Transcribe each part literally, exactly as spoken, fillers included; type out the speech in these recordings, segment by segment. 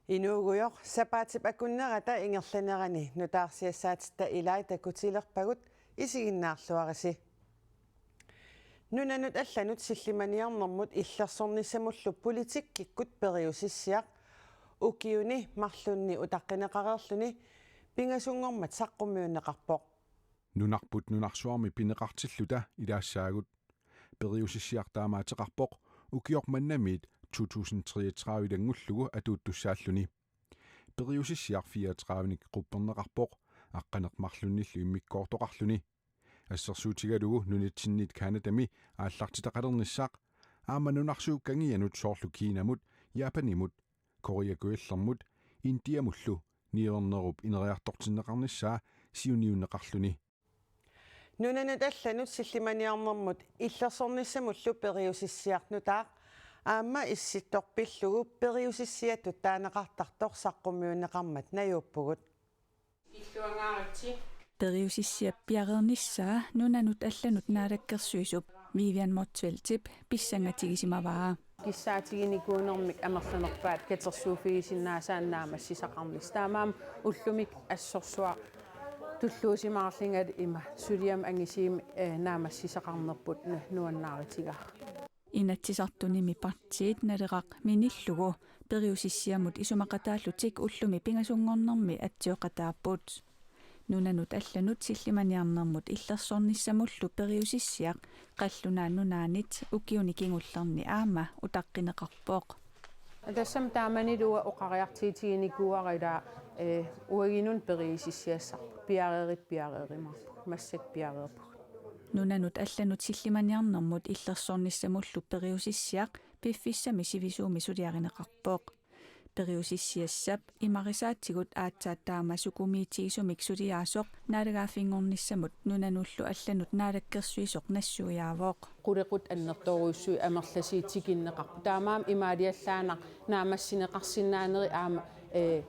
Inuugujoq sapaatip akunnerata ingerlanerani nutaarsiassaatitta ilai takutilerpagut, isiginnaarluarisi. Nunanut allanut sillimaniarnermut illersornissamullu politikkikkut periusissiaq ukiuni marlunni utaqqineqareerluni pingasunngormat saqqummiunneqarpoq. Nunarput nunarsuarmi pineqartilluta ilaassaagut. Periusissiaq taamaateqarpoq ukioq mannamiit to tusind treogtredive-lanngullugu atuuttussaalluni. Periusissiaq fireogtredive-nik qupperneqarpoq, aqqaneq-marlunnillu immikkoortoqarluni. Assersuutigalugu nunatsinniit Canadami aallartitaqalernissaq, aamma nunarsuup kangianut soorlu Kinamut, Japanimut, Korea Kujallermut, Indiamullu niuernerup ineriartortinneqarnissaa siunniunneqarluni. Nunanut allanut sillimaniarnermut illersornissamullu periusissiaq nutaaq aamma Issittoq pillugu periusissiatut taaneqartartoq saqqummiunneqarmat najuuppugut. Periusissiap piareernissaa nunanut allanut naalakkersuisup Vivian Motzfeldtip pissanngatigisimavaa. Kissaatiginikuunermik amerlanerpaat katersuuffigisinnaasaannik naammassisaqarnissaq. Taamaammat ullumi assorsuaq tulluusimaarlunga ima suliami angisuumik, eh, naammassisaqarnerput nu-, nuannaarutigaara. Inatsisartunimi partiit Naleraq minillugu periusissiamut isumaqataallutik ullumi pingasunngornermi atsioqataapput. Nunanut allanut sillimaniarnermut illersornissamullu periusissiaq Qallunaat Nunaannit ukiuni kingullerni aamma utaqqineqarpoq. Tassami taamanilu oqariartuutiginikuuara ilaa, eh, uaginut periusissiassarput, piareerit piareerumaarpugut, massakkut piareerpugut. Nunanut allanut sillimaniarnermut illersornissamullu periusissiaq piffissami sivisuumi suliarineqarpoq. Periusissiassap imarisaatigut aatsaat taama sukumiitigisumik suliaasoq naalagaaffinngornissamut nunanullu allanut naalakkersuisoq nassuiaavoq. Qulequttat annertoorujussuit amerlasuut tikinneqarput. Taamaammat imaaliallaannaq naammassineqarsinnaanerit aamma, eh,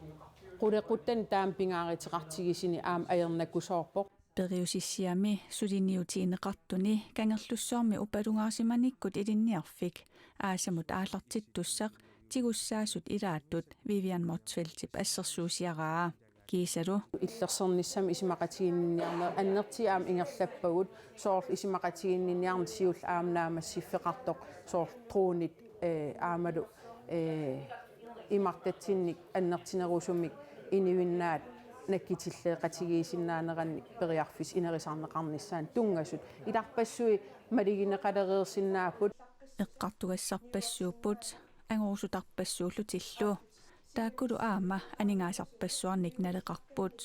qulequttanik taama pingaaruteqartigisuni aamma ajornakusoorpoq. Periusissiami suliniutigineqartuni Kangerlussuarmi upalungaarsimanikkut ilinniarfik aasamut aallartittussaq tigussaasut ilaattut Vivian Motzfeldtip assersuusiaraa. Kiisalu illersornissamut isumaqatiginninniarneq annertuumik aamma ingerlappagut, soorlu isumaqatiginninniarneq siulleq aamma naammassiffeqartoq, soorlu dronit, eh, aammalu, eh, imartatsinnik annertunerusumik inuinnaat nakkutilleeqatigiissinnaanerannik periarfissaq inerisarneqarnissaanut tunngasut ilarpassui malugineqalereersinnaapput. Eqqartugassarpassuupput, angorusutarpassuullutillu. Taakkulu aamma aningaasarpassuarnik naleqarput.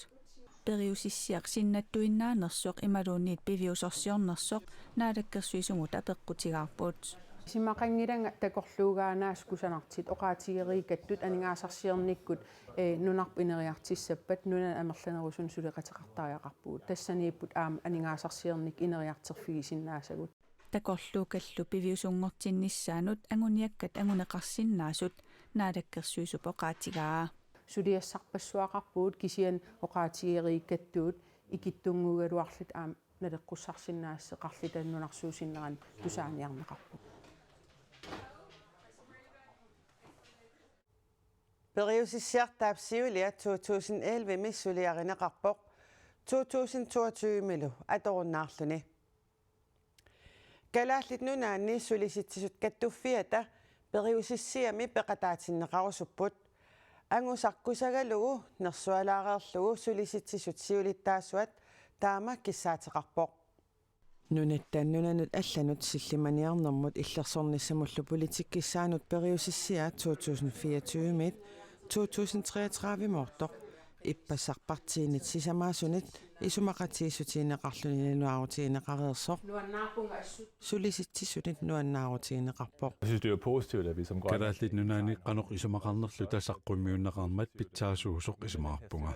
Periusissiaq sinnattuinnaanersoq imaluunniit piviusorsiornersoq naalakkersuisumut apeqqutigaarput. Isumaqanngilanga takorluugaannaasut kusanartut oqaatigereerikkattut aningaasarsiornikkut, eh, nunarput ineriartussappat nunanut amerlanerusunut suleqateqartariaqarpugut. Tassaniipput aamma aningaasarsiornikkut ineriartorfigisinnaasagut. Takorluukallu piviusunngortinnissaanut anguniakkat anguneqarsinnaasut naalakkersuisup oqaatigaa. Suliassarpassuaqarpugut kisianni oqaatigereerikkattut ikittunnguugaluarlutik aamma naleqqussarsinnaassuseqarluta nunarsuussinerani tusaaniarneqarpugut. Periusissiaq taap siulia to tusind elleve-mi suliarineqarpoq to tusind toogtyve-milu atorunnaarluni. Kalaallit Nunaanni Sulisitsisut Kattuffiata periusissiami peqataatinneqarusupput. Angusaq kusagalugu nersualaareerlugu Sulisitsisut siulittaasuat taama kissaateqarpoq. Nunatta nunanut allanut sillimaniarnermut illersornissamullu politikkissaanut periusissiaq to tusind fireogtyve-miit to tusind treogtredive-moortoq ippassaq partiinit sisamaasunit isumaqatigiissutigineqarluni nalunaarutigineqareersoq Sulisitsisuni nuannaarutigineqarpoq. Jeg synes, det er positivt, at vi som Grønland Kalaallit Nunaanni qanoq isumaqarnerluta saqqummiunneqarmat pitsaasuusoq isumaqarpunga.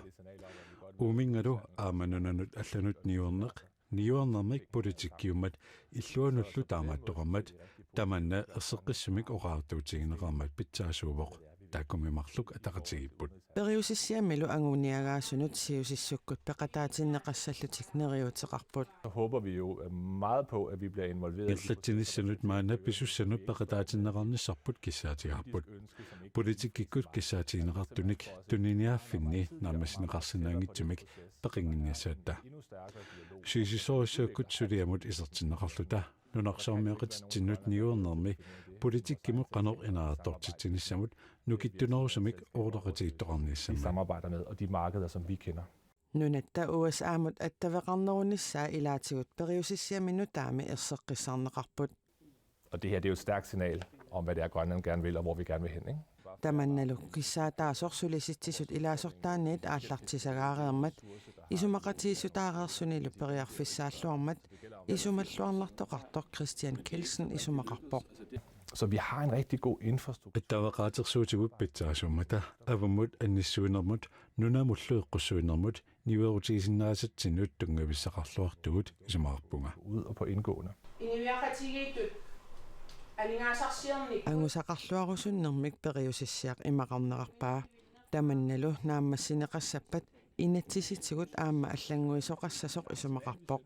Uuminngalu aamma nunanut allanut niuerneq, niuernermik politikkiummat illuanullu taamaattoqarmat tamanna erseqqissumik oqariartuutigineqarmat pitsaasuuvoq. Taakkuami marluk ataqatigiipput. Periusissiamilu anguniagaasunut siusissukkut peqataatinneqassallutik neriuuteqarput. Så håber vi jo øh, meget på, at vi bliver involveret i Ingerlatsinissanut maanna pisussanut peqataatinneqarnissarput kissaatigaarput. Politikkikkut kissaatigineqartunik tuniniaaffinni naammassineqarsinnaanngitsumik peqannginnissatta. Siusissorujussuakkut suliamut isertinneqarluta nunarsuarmioqatitsinnut niuernermi politikkimut qanoq ineriartortitsinissamut nukittunerusumik oqaloqatigiittoqarnissammat. Samarbejder med, og de markeder, som vi kender. Nunatta U S A-mut attaveqarnerunissaa ilaatigut periusissiami nutaami erseqqissarneqarput. Og det her, det er jo et stærkt signal om, hvad det er, Grønland gerne vil, og hvor vi gerne vil hen, ikke? Tamannalu kissaataasoq Sulisitsisut ilaasortaanniit aallartisagaareermat isumaqatigiissutaareersunilu periarfissaalluarmat isumalluarnartoqartoq Christian Kielsen isumaqarpoq. Så vi har en rigtig god infrastruktur. Attaveqaatersuutigut pitsaasuummata avammut annissuinermut nunamullu eqqussuinermut niuerutigisinnaasatsinnut tunngavissaqarluartugut isumaqarpunga. Ud og på indgående. Inuiaqatigiittut aningaasarsiornikkut Angusaqarluarusunnermik periusissiaq imaqarnerarpaa. Tamannalu naammassineqassappat inatsisitigut aamma allannguisoqassasoq isumaqarpoq.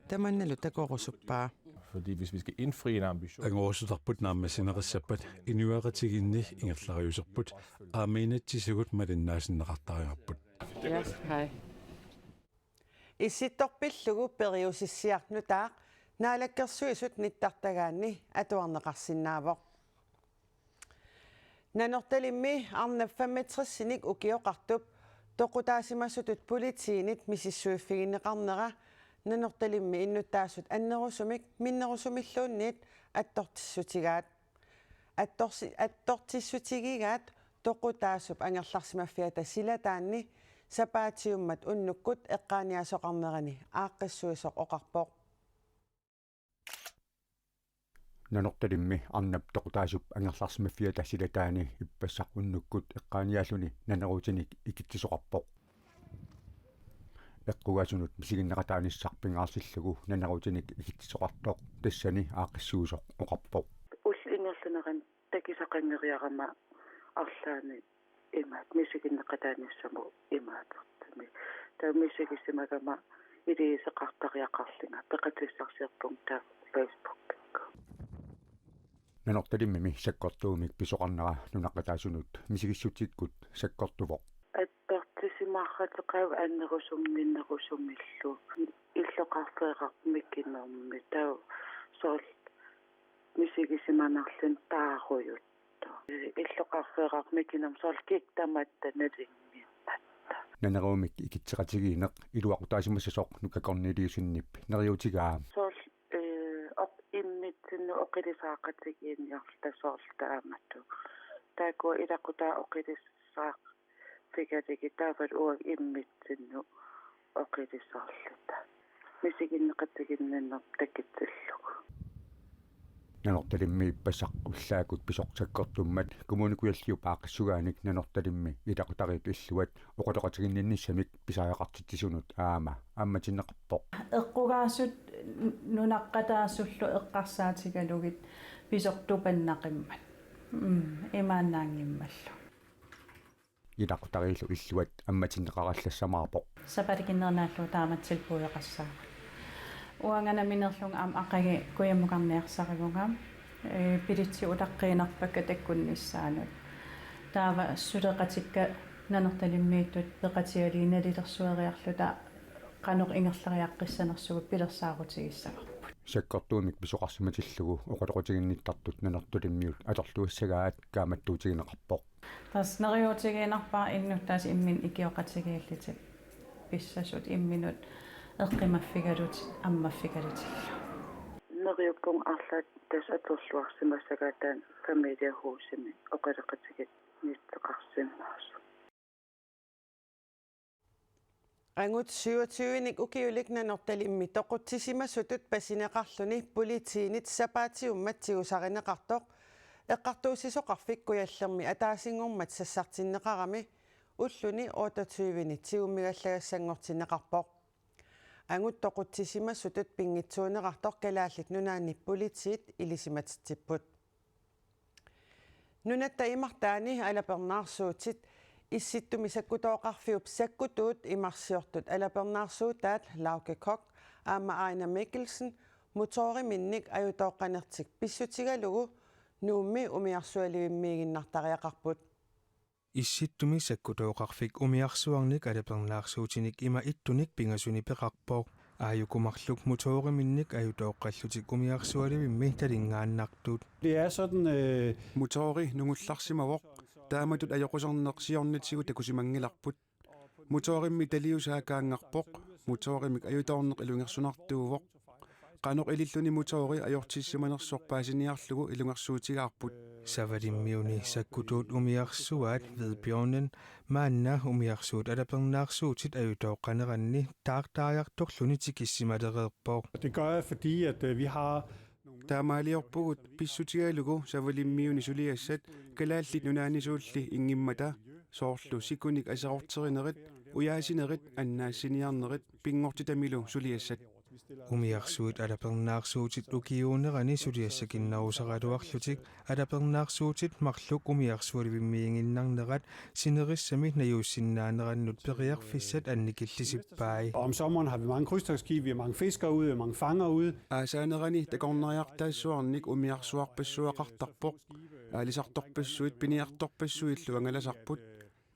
Tamannalu takorusuppaa. Fordi hvis vi skal indfri en ambition, Angorusutarput naammassineqassappat inuiaqatigiinni ingerlariuserput aamma inatsisigut malinnaasinneqartariaqarput. Yes, hej. Issittorpillugu periusissiaq nutaaq Naalakkersuisut nittartagaanni atuarneqarsinnaavoq. Nanortalimmi arnap femogtresinik ukioqartup toqutaasimasutut politiinit misissuiffigineqarnera Nanortalimmi innuttaasut annerusumik minnerusumilluunniit attortissutigaat. Attorsi-, attortissutigigaat toqutaasup angerlarsimaffiata silataanni sapaatiummat unnukkut eqqaaniaasoqarnerani aaqqissuisoq oqarpoq. Nanortalimmi arnap toqutaasup angerlarsimaffiata silataani ippassaq unnukkut eqqaaniaalluni naneruutinik ikitsisoqarpoq. Eqqugaasunut misiginneqataanissaq pingaartillugu naneruutinik ikitsisoqartoq tassani aaqqissuisoq oqarpoq. Ullup ingerlanerani takusaqanngeriarama arlaanni imaat misiginneqataanissamut imaatertumi. Taava misigisimagama iliuuseqartariaqarlunga peqatissarsiorpunga taava Facebookikkut. Nanortalimmimi sakkortuumik pisoqarnera nunaqqataasunut misigissutikkut sakkortuvoq. Attortisimaarrateqaagut annerusumik minnerusumillu illoqarfeeraq mikinermi taava soorlu misigisimanarluni taarujuttoq. Illoqarfeeraq mikinermi soorlu kikkut tamatta nalunnginnatta. Naneruumik ikitseqatigiinneq iluaqutaasimassasoq Nuka Korneliussenip neriuutigaa. Soorlu ee oq immitsinnut oqilisaaqatigiinniarluta soorlu taamatut. Taakku ilaqutaa oqilisaaq figaligi taavalu uagut immitsinnut oqilisaarluta. Misiginneqatiginninnermut takutillugu. Nanortalimmi ippassaq ullaakkut pisoq sakkortummat Kommune Kujalliup aaqqissugaanik Nanortalimmi ilaqutariit illuat oqaloqatiginninnissamik pisariaqartitsisunut aamma ammatinneqarpoq. Eqqugaasut nunaqqataasullu eqqarsaatigalugit pisoq tupannaqimmat. Mm, imaannaanngimmallu. Ilaqutariillu illuat ammatinneqarallassamaarpoq. Sapaatip-akunneri naallugu taamatut tilbudeqassaagut. Uanga nammineerlunga aamma aqagu kujammukarniarsarivunga. Ee, billetsit utaqqiinnarpakka takkunnissaannut. Taava suleqatikka Nanortalimmiittut peqatigalugit nalilersueriarluta qanoq ingerlariaqqissanersugut pilersaarutigissagaluarput. Sakkortuumik pisoqarsimatillugu oqaloqatiginnittartut Nanortalimmiut atorluassagaat kaammattuutigineqarpoq. Tassa neriuutigiinnarpara innuttaasut imminnut ikioqatigiillutik pissasut imminnut eqqumaffigalutik ammaffigalutillu. Neriuppunga arlaat tassa atorluarsimassagaat taanna familiehusimi oqaloqatiginnittoqarsinnaasoq. Angut syvogtyvenik ukiulik Nanortalimmi toqutsisimasutut pasineqarluni politiinit sapaatiummat tigusarineqartoq Eqqartuussisoqarfik Kujallermi ataasinngormat sassartinneqarami ulluni otteogtyveni tigummigallagassanngortinneqarpoq. Angut toqutsisimasutut pinngitsuunerartoq Kalaallit Nunaanni politiit ilisimatitsipput. Nunatta imartaani alapernaarsuutit Issittumi sakkutooqarfiup sakkutuut imarsiortut alapernaarsuutaat Lauke Koch aamma Aina Mikkelsen motoriminnik ajutooqqanertik pissutigalugu Nuummi umiarsualivimmiiginnartariaqarput. Issittumi sakkutooqarfik umiarsuarnik alapernaarsuutinik ima ittunik pingasuni peqarpoq. Aajuku marluk motoriminnik ajutooqqallutik umiarsualivimmi talinngaannartut. Det er sådan, øh, Motori nungullarsimavoq, taamatut ajoquserneq siornatigut takusimanngilarput. Motorimmi taliusaakaangarpoq, motorimik ajutoorneq ilungersunartuuvoq. Qanoq ililluni motori ajortissimanersoq paasiniarlugu ilungersuutigaarput. Savalimmiuni sakkutuut umiarsuaat Hvidbjørnen maanna umiarsuut alapernaarsuutit ajutooqqaneranni taartariartorluni tikissimalereerpoq. Det gør jeg, fordi at, øh, vi har nogle Taamaaliorpugut pissutigalugu Savalimmiuni suliassat Kalaallit Nunaannisuulli inngimmata, soorlu sikunik aserorterinerit, ujaasinerit, annaassiniarnerit, pinngortitamilu suliassat. Umiarsuit alapernaarsuutit ukiuunerani suliassakinnerusaraluarlutik alapernaarsuutit marluk umiarsualivimmiiginnarnerat sinerissami najuussinnaanerannut periarfissat annikillisippai. Om sommeren har vi mange krydstogtskibe, vi har mange fiskere ude, vi har mange fangere ude. Aasaanerani takornariartaassuarnik umiarsuarpassuaqartarpoq, aalisartorpassuit piniartorpassuillu angalasarput.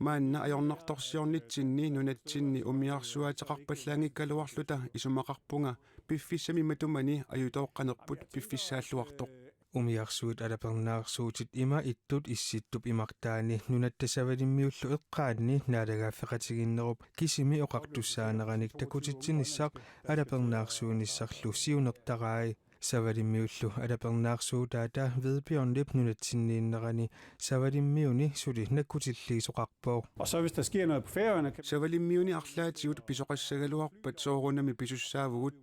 Maanna ajornartorsiornitsinni nunatsinni umiarsuaateqarpallaanngikkaluarluta isumaqarpunga piffissami matumani ajutooqqanerput piffissaalluartoq. Umiarsuit alapernaarsuutit ima ittut Issittup imartaani nunatta Savalimmiullu eqqaanni naalagaaffeqatigiinnerup kisimi oqartussaaneranik takutitsinissaq alapernaarsuinissarlu siunertarai. Savalimmiullu alapernaarsuutaata Hvidbjørnip nunatsinniinnerani Savalimmiuni suli nakkutilliisoqarpoq. Og så hvis der sker noget på Færøerne, kan Savalimmiuni arlaatigut pisoqassagaluarpat soorunami pisussaavugut.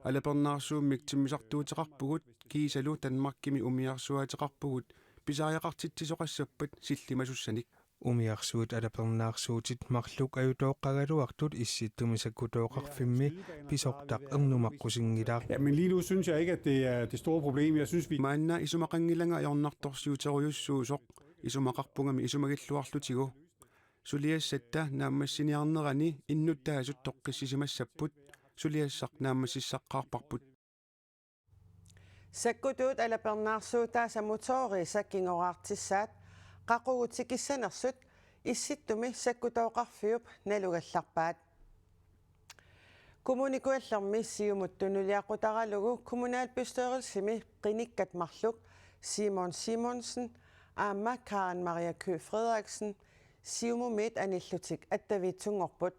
Alapernaarsuummik timmisartuuteqarpugut, kiisalu Danmarkimi umiarsuaateqarpugut, pisariaqartitsisoqassappat sillimasussanik. Umiarsuit alapernaarsuutit marluk ajutooqqagaluartut Issittumi sakkutooqarfimmi pisortaq ernumaqqusinngilaq. Ja, men lige nu synes jeg ikke, at det er det store problem. Jeg synes, vi Maanna isumaqanngilanga ajornartorsiuterujussuusoq, isumaqarpungami isumagilluarlutigu. Suliassatta naammassiniarnerani innuttaasut toqqissisimassapput, suliassaq naammassissaqqaarparput. Sakkutuut alapernaarsuutaasa motorii sakkingoraartissaat qaqugu tikissanersut Issittumi sakkutooqarfiup nalugallarpaat. Kommune Kujallermi Siumut tunuliaqutaralugu kommunalbestyrelsimi qinikkat marluk Simon Simonsen aamma Karen Maria Kyed Frederiksen Siumumiit anillutik attaviitsunngorput.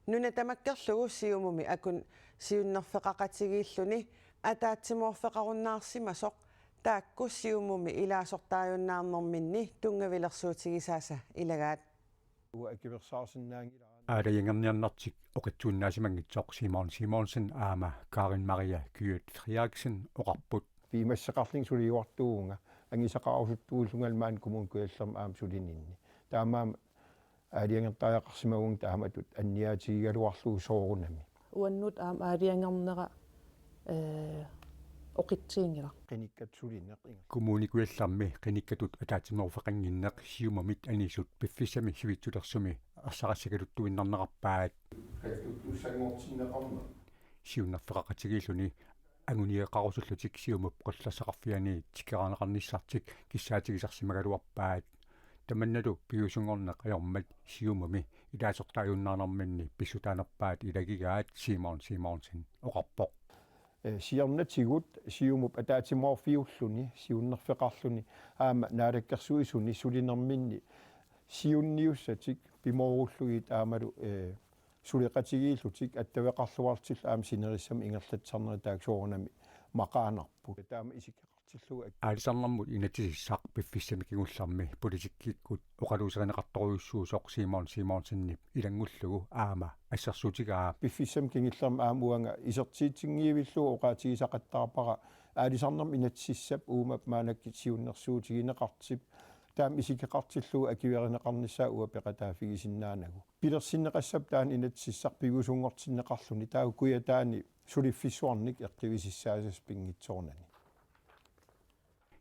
Nuna tamakkerlugu Siumumi akun siunnerfeqaqatigiilluni ataatsimoorfeqarunnaarsimasoq taakku Siumumi ilaasortaajunnaarnerminni tunngavilersuutigisaasa ilagaat. Aalajangerniarnertik oqitsuinnaasimanngitsoq Simon Simonsen aamma Karen Maria Kyed Frederiksen oqarput. Piumassuseqarlunga suliuartuuvunga, angisaqarusuttuullungalu maani Kommune Kujallermi aamma sulininni. Taamaammat aalajangertariaqarsimavunga taamatut anniaatigigaluarlugu soorunami. Uannut aamma aalajangernera, eh, oqitsuunngilaq. Qinikkat sulineq inga. Kommune Kujallermi qinikkatut ataatsimoorfeqannginneq Siumumit anisut piffissami sivitsulersumi ersarissakkaluttuinnarnerarpaat. Kattuttussanngortinneqarmat. Siunnerfeqaqatigiilluni anguniagaqarusullutik Siumup qullersaqarfiani tikeraarneqarnissartik kissaatigisarsimagaluarpaat. Tamannalu piviusunngorneq ajormat Siumumi ilaasortaajunnaarnerminni pissutaanerpaat ilagigaat Simon Simonsen oqarpoq. Eh, siornatigut Siumup ataatsimoorfiulluni, siunnerfeqarluni, aamma naalakkersuisuni sulinerminni siunniussatik pimoorullugit aammalu, eh, suleqatigiillutik attaveqarluartut aamma sinerissami ingerlatsisarnerit taakku soorunami maqaanarput. Taama isikkoqartillugu ak- Aalisarnermut inatsisissaq piffissami kingullermi politikkikkut oqaluuserineqartorujussuusoq Simon Simonsenip ilanngullugu aamma assersuutigaa. Piffissami kingullermi aamma uanga isertitsinngivillugu oqaatigisaqattaarpara aalisarnermut inatsisissap uuma maannakkut siunnersuutigineqartup taama isikkoqartillugu akuerineqarnissaa uanga peqataaffigisinnaanagu. Pilersinneqassappat taanna inatsisissaq piviusunngortinneqarluni taava Kujataani suliffissuarnik eqqivisissaasasoq pinngitsoornani.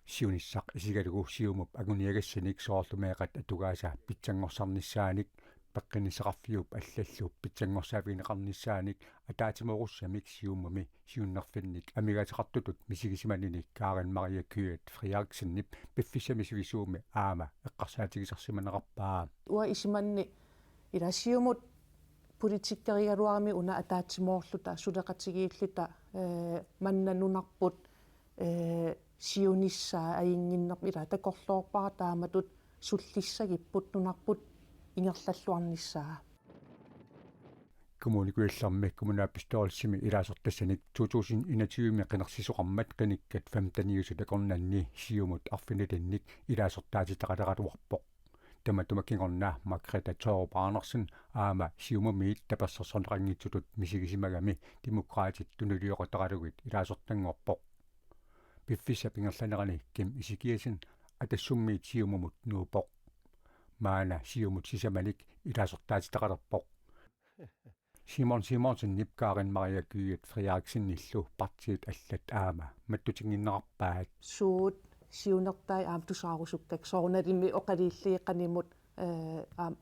Siunissaq isigalugu Siumup anguniagassanik soorlu meeqqat atugaasa pitsanngorsarnissaanik, peqqinnissaqarfiup allallu pitsanngorsaavigineqarnissaanik ataatsimoorussamik Siumumi siunnerfinnik amigaateqartutut misigisimanini Karen Marie Kyed Frederiksenip piffissami sivisuumi aamma eqqarsaatigisarsimanerarpaa. Uanga isumanni ila Siumut politikerigaluarami una ataatsimoorluta suleqatigiilluta, eh, manna nunarput, eh, siunissaa ajunnginnerput ila takorloorpara taamatut sullissagipput nunarput ingerlalluarnissaa. Kommune Kujallermi kommunalbestyrelsimi ilaasortassanik to tusind enogtyve-mi qinersisoqarmat qinikkat femteniusut akornanni Siumut arfinilinnik ilaasortaatitaqaleraluarpoq. Tamatuma kingorna Margrethe Thorup Andersen aamma Siumumiit tapersersorneqanngitsutut misigisimagami Demokraatit tunuliaqutaqalugit ilaasortanngorpoq. Piffissap ingerlanerani Kim Ezekiassen Atassummiit Siumumut nuuppoq. Maanna Siumut sisamanik ilaasortaatitaqalerpoq. Simon Simonsenip Karen Maria Kyed Frederiksenillu partiit allat aamma mattutinnginnerarpaat. Suut siunertai aamma tusaarusukkakka soorunalimi oqaluullugu qanimut, eh, aamma,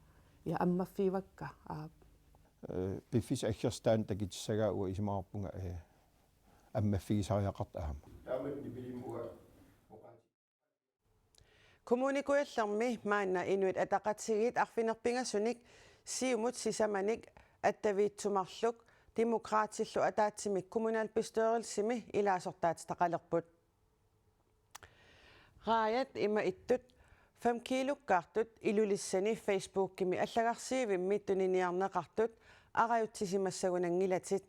ja, ammaffigivakka, aa. Eh, piffissap aggersaataa takutissagaa uanga isumaqarpunga, eh, ammaffigisariaqartoq aamma. Kommune Kujallermi maanna Inuit Ataqatigiit arfineq-pingasunik Siumut sisamanik attaviitsumarluk Demokraatillu ataatsimik kommunalbestyrelsimi ilaasortaatitaqalerput. Raajat ima ittut fem kiilukkaartut Ilulissani Facebookimi allagarsiivimmi tuniniarneqartut arajutsisimassanngilatit.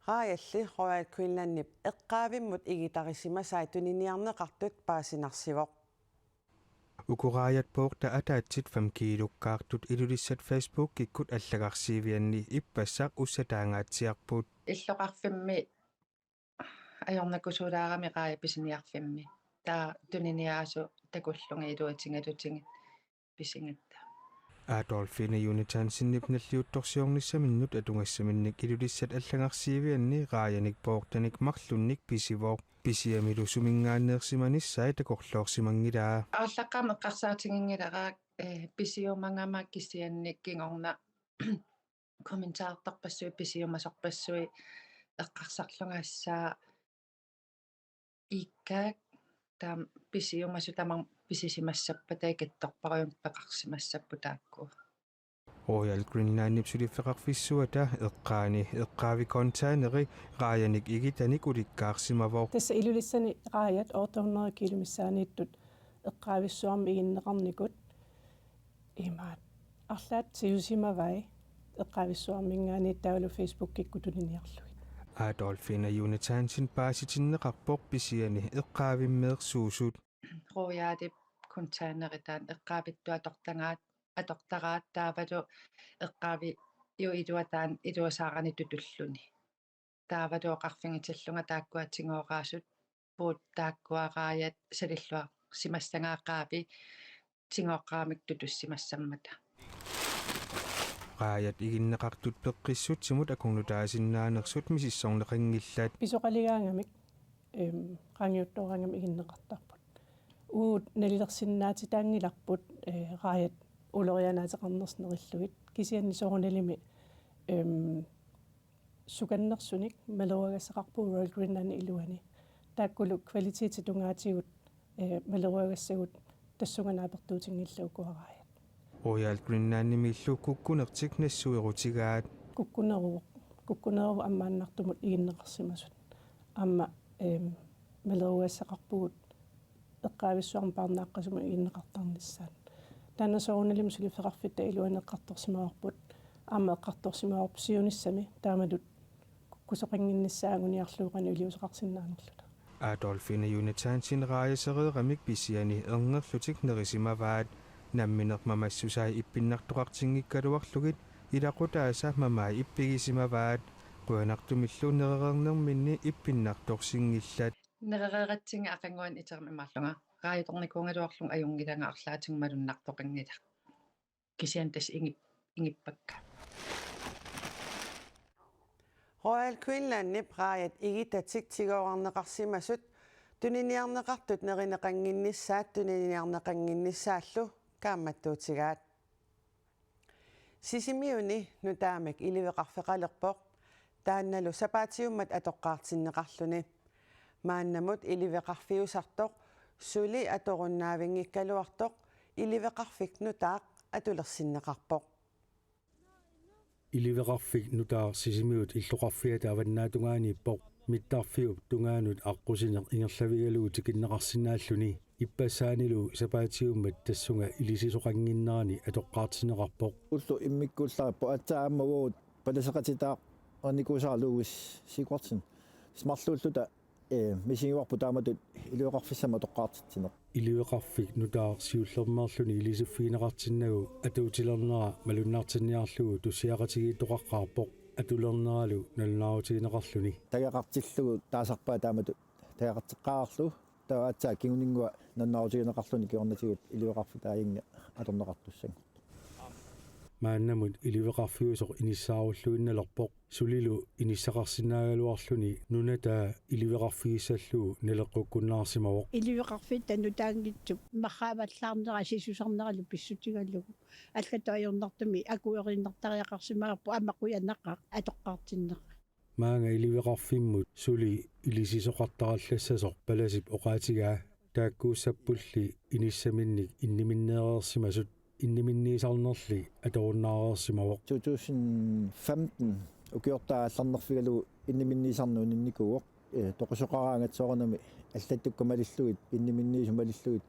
Raajalli Royal Greenlandip eqqaavimmut igitarisimasai tuniniarneqartut paasinarsivoq. Uku raajat poortat ataatsit fem kiilukkaartut Ilulissat Facebookikkut allagarsiivianni ippassaq ussataangaatsiarput. Illoqarfimmi ajornakusoorami raaja pisiniarfimmi. Taava tuniniaasoq takullugit iluatigalugit pisigatta. Adolfine Jonathansenip nalliuttorsiornissaminnut atugassaminnik Ilulissat allagarsiivianni raajanik poortanik marlunnik pisivoq. Pisiamilu suminngaanneersimanissai takorloorsimanngilaa. Aallaqqaammut eqqarsaatiginngilara, eh, pisiumagama kisianni kingorna kommentartarpassuit pisiumasorpassuit eqqarsarlugassaq ikkaak taam pisiumasut tamarmik pisisimassappata ikittorparujummik peqarsimassapput taakku. Royal Greenlandip suliffeqarfissuata eqqaani eqqaavi containeri raajanik igitanik ulikkaarsimavoq. Tassa Ilulissani raajat otte hundrede kilo missaaniittut eqqaavissuarmik iginneqarnikut imaat arlaat tigusimavai eqqaavissuarminngaanniit taavalu Facebookikkut tuniniarlugit. Adolfine Jonathansen paasitinneqarpoq pisiani eqqaavimmeersuusut. Royalip containeri taanna eqqaavittoq atortagaat, atortaraat taavalu eqqaaviup ilua taanna iluasaarani tutulluni. Taavalu oqarfigitillunga taakkua tigooraasut puut taakkua raajat salilluarsimassagaat eqqaavi tigooqqaamik tutussimassammata. Raajat iginneqartut peqqissutsimut akornutaasinnaanersut misissorneqanngillat. Pisoqaligaangamik, em, qaangiuttooraangamik iginneqartarput. Uagut nalilersinnaatitaanngilarput, eh, raajat ulorianaateqarnersut nerillugit. Kisianni soorunalimi, em, sukannersunik maleruagassaqarpugut Royal Greenlandip iluani. Taakkulu kvalitetit tungaatigut, eh, maleruagassagut tassunga naapertuutinngillat ukua raajat. Royal Greenlandimiillu kukkunertik nassuerutigaat. Kukkuneruvoq, kukkuneruvoq ammaannartumut iginneqarsimasut. Aamma, em, maleruagassaqarpugut eqqaavissuarmik paarnaaqqasumut iginneqartarnissaat. Taanna soorunalimi suliffeqarfitta iluani eqqartorsimavarput. Aamma eqqartorsimavarput siunissami taamatut kukkusoqannginnissaa anguniarlugu qanoq iliuuseqarsinnaanerluta. Adolfine Jonathansen raajasereeramik pisiani ernerlutik nerisimavaat. Nammineq mamassusai ippinnartoqartinngikkaluarlugit ilaqutaasa mamai ippigisimavaat. Qujanartumillu nerereernerminni ippinnartorsinngillat. Nerereeratsinngilanga aqaguani iterama imaallunga. Raajatornikuugaluarlunga ajunngilanga arlaatigut malunnartoqanngilaq. Kisianni tassa ingi-, ingippakka. Royal Greenlandip raajat igitatik tigoorarneqarsimasut Tuniniarneqartut nerineqannginnissaat tuniniarneqannginnissaallu kaammattuutigaat. Sisimiuni nutaamik iliveqarfeqalerpoq, taannalu sapaatiummat atoqqaartinneqarluni. Maannamut iliveqarfiusartoq suli atorunnaavinngikkaluartoq iliveqarfik nutaaq atulersinneqarpoq. Iliveqarfik nutaaq Sisimiut illoqarfiata avannaatungaaniippoq. Mittarfiup tungaanut aqqusineq ingerlavigalugu tikinneqarsinnaalluni, ippassaanilu sapaatiummat tassunga ilisisoqannginnerani atoqqaartinneqarpoq. Ullut immikkuullarippoq aatsaat aamma uagut palaseqatitaaqqinikuusara Louis Sigurdsen. Marluulluta, eh, misigivarput taamatut iliveqarfissamik atoqqaartitsineq. Iliveqarfik nutaaq siullermeerluni ilisiffigineqartinnagu atuutilernera malunnartinniarlugu tussiaqatigiittoqaqqaarpoq, atulerneralu nalunaarutigineqarluni. Tageqartillugu taasarpaat taamatut tageqarteqqaarlugu, taava aatsaat kinguninngua nalunaarutigineqarluni kingornatigut iliveqarfik taajinga atorneqartussanngortoq. Maannamut iliveqarfiusoq inissaarulluinnalerpoq, sulilu inissaqarsinnaagaluarluni nunataa iliveqarfigissallugu naleqqukkunnaarsimavoq. Iliveqarfitta nutaanngitsup marraavallaarnera sisusarneralu pissutigalugu allatut ajornartumik akueriinnartariaqarsimavarput, aamma qujanaqaaq atoqqaartinnera. Maanga iliveqarfimmut suli ilisisoqartarallassasoq Palasip oqaatigaa, taakkuussappulli inissaminnik inniminneereersimasut inniminniisarnerli atorunnaareersimavoq. To tusind femten ukiortaat aallarnerfigalugu inniminniisarneq uninnikuuvoq. Eh, toqusoqaraangat soorunami allattukka malillugit, inniminniisut malillugit,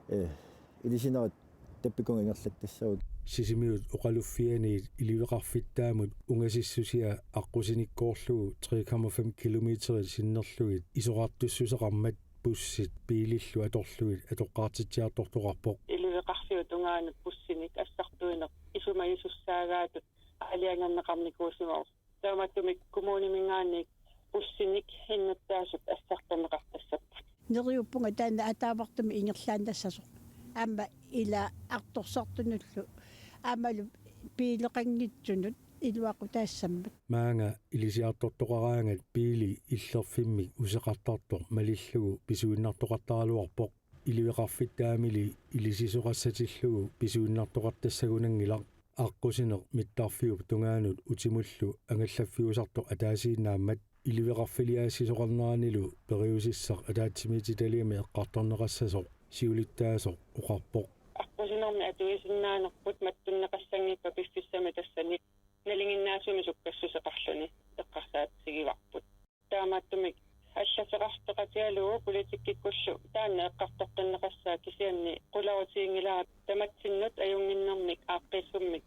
eh, ilisinerit tappikunga ingerlattassavagut. Sisimiut oqaluffianiit iliveqarfittaamut ungasissusia aqqusinikkoorlugu tre komma fem kilometerit sinnerlugit isoqartussuseqarmat bussit biilillu atorlugit atoqqaartitsiartortoqarpoq. Iliveqarfiup tungaanut bussinik assartuineq isumagisussaagaatut aalajangerneqarnikuusimavoq. Taamaattumik kommuniminngaanniit bussinik innuttaasut assartorneqartassappat. Neriuppunga taanna ataavartumik ingerlaannassasoq. Aamma ila artorsartunullu aammalu biileqanngitsunut iluaqutaassammat. Maanga ilisiartortoqaraangat biili illerfimmik useqartartoq malillugu pisuinnartoqartaraluarpoq. Iliveqarfittaamili ilisisoqassatillugu pisuinnartoqartassagunanngilaq. Aqqusineq mittarfiup tungaanut utimullu angallaffiusartoq ataasiinnaammat iliveqarfiliaassisoqarneranilu periusissaq ataatsimiititaliami eqqartorneqassasoq siulittaasoq oqarpoq. Aqqusinermi atuisinnaanerput mattunneqassanngippat piffissami tassani nalinginnaasumik sukkassuseqarluni eqqarsaatigivarput. Taamaattumik allaffeqarfeqatigalugu politikkikkullu taanna eqqartoqqinneqassaaq, kisianni qularutiginngilara tamatsinnut ajunnginnermik aaqqiissummik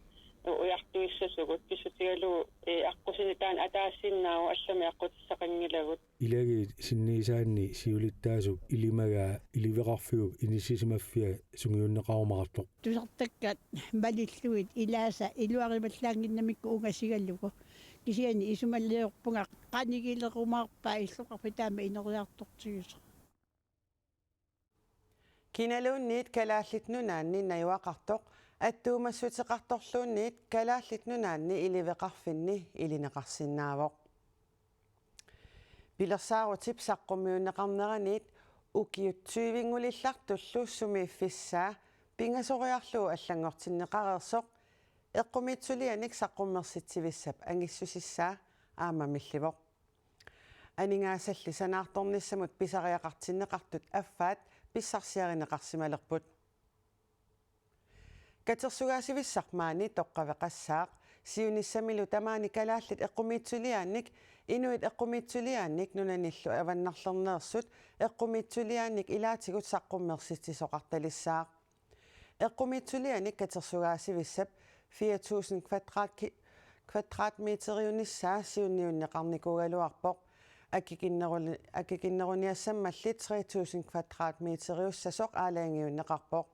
ujartuissasugut, pissutigalugu, eh, aqqusineq taanna ataasiinnaavoq, allamik aqqutissaqanngilagut. Ilagiit sinniisaanni siulittaasup ilimagaa iliveqarfiup inissisimaffia sungiunneqarumaartoq. Tusartakkat malillugit ilaasa iluarivallaannginnamikku ungasigalugu. Kisianni isumaliorpunga qanigilerumaarpaa illoqarfik taama ineriartortigisoq. Kinaluunniit Kalaallit Nunaanni najugaqartoq attuumassuteqartorluunniit Kalaallit Nunaanni iliveqarfinni ilineqarsinnaavoq. Pilersaarutip saqqummiunneqarneraniit ukiut tyvennguulillartullu sumiiffissaa pingasoriarlugu allanngortinneqareersoq eqqumiitsulianik saqqummersitsivissap angissusissaa aamma millivoq. Aningaasalli sanaartornissamut pisariaqartinneqartut affaat pissarsiarineqarsimalerput. Katersugaasivissaq maani toqqaveqassaaq. Siunissamilu tamaani kalaallit eqqumiitsuliaannik, inuit eqqumiitsuliaannik nunanillu avannarlerneersut eqqumiitsuliaannik ilaatigut saqqummersitsisoqartalissaaq. Eqqumiitsulianik katersugaasivissap fire tusind kvadratki-, kvadratmeteriunissaa siunniunneqarnikuugaluarpoq. Akikinneruni-, akikinneruniassammalli tre tusind kvadratmeteriussasoq aalajangiunneqarpoq.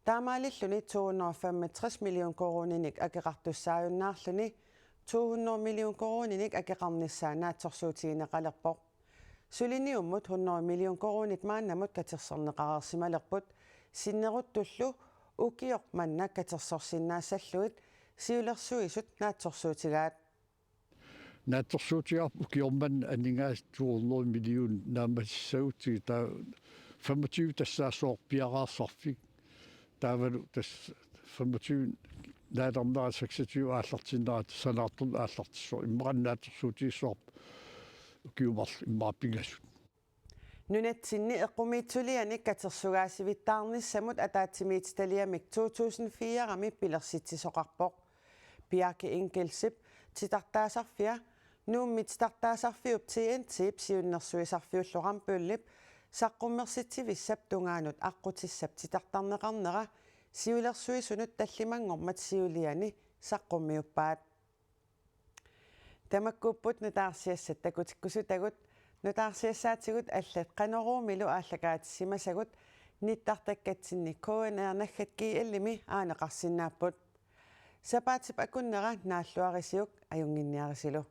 Taamaalilluni to hundrede og femogtres million koruuninik akeqartussaajunnaarluni to hundrede million koruuninik akeqarnissaa naatsorsuutigineqalerpoq. Suliniummut hundrede million koruunit maannamut katersorneqareersimalerput, sinneruttullu ukioq manna katersorsinnaassallugit siulersuisut naatsorsuutigaat. Naatsorsuutigaarput ukioq manna aningaasat to hundrede million naammassissagutsigit, taava femogtyve tassaassaaq piareersarfik. Taavalu tassa femogtyve naalernerani seksogtyve aallartinnera, sanaartorneq aallartissaaq. Immaqa naatsorsuutigissavarput ukiut marluk immaqa pingasut. Nunatsinni eqqumiitsulianik katersugaasivittaarnissamut ataatsimiititaliamik to tusind fire-mi pilersitsisoqarpoq. Bjarke Ingelsip titartaasarfia, Nuummi titartaasarfiup T N T-p siunnersuisarfiullu Rambøllip saqqummersitsivissap tungaanut aqqutissap titartarneqarnera siulersuisunut tallimanngormat siuliani saqqummiuppaat. Tamakkuupput nutaarsiassat takutikkusutagut. Nutaarsiassaatigut allat Qanoruumilu aallakaatissimasagut nittartakkatsinni K N R naggat G L-imi aaneqarsinnaapput. Sapaatip akunnera naalluarisiuk, ajunnginniarisilu.